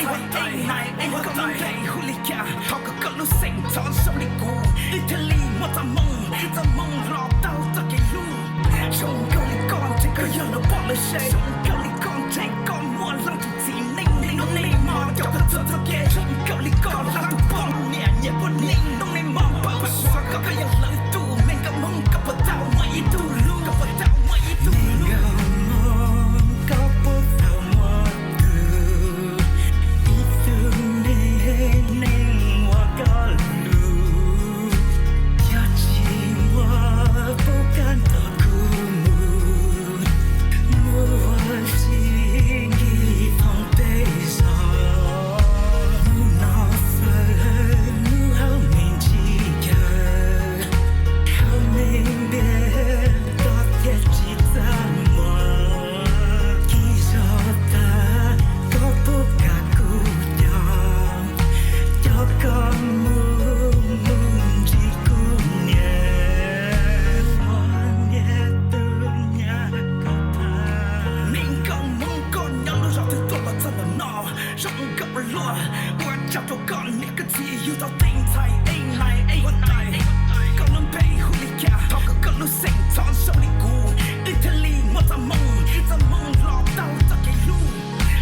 Ua nais ua npem hu li cas, thov kom koj lub xeem txhob zoo li kuv, wb thiaj li muaj txoj hmoo, wb txoj hmoo los tau txoj kev hlub. Zoo nkauj li koj ntshe koj yog lawv poj lawv sev, zoo nkauj li koj ntshe koj muaj leej twg txiv neej, neej hnub neej hmo coj koj txoj txoj kev. Zoo nkauj li koj leej twg poj niam nyiam poj niam, hnub neej hmo pab pab suav kom koj yog lawv tus me nkauj hmoob, koj puas tau muaj ib tug lub, koj puas tau muaj ib tug lub, koj puas tau muaj tug, ib tug me neeg ua koj lub. Yog tsis muaj pub kab nrog kuv mus, mus ua si nkig thoob peb zos, hnub no fawm hnub hauv me ntsis chaw, hauv me ntiaj teb thiaj tsis txaj muag. Kis zog tag koj puas kam kuv coj, coj koj mus, mus ntsib kuv niam, ua niam tus nyab koj tham. Me nkauj hmoob koj nyob lub zos twg tuaj los txog ntawm no, zoo nkauj luaj, ua tsaug rau koj niam koj txiv yug tau tej ntxhais ej nais ej huab tais. Koj lub npe hu li cas, thov kom koj lub xeem txhob zoo li kuv, wb thiaj li muaj txoj hmoo, wb txoj hmoo los tau txoj kev hlub.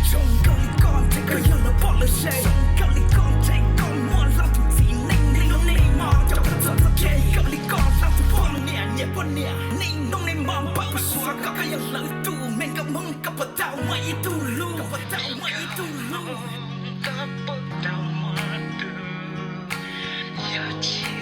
Zoo nkauj li koj ntshe koj yog lawv poj lawv sev, zoo nkauj li koj ntshe koj muaj leej twg txiv neej, neej hnub neej hmo coj koj txoj txoj kev. Zoo nkauj li koj leej twg poj niam nyiam poj niam, neej hnub neej hmo pab pab suav kom koj yog lawv tus me nkauj hmoob, koj puas tau muaj ib tug lub, koj puas tau muaj ib tug lub, koj puas tau muaj tug, yog tsis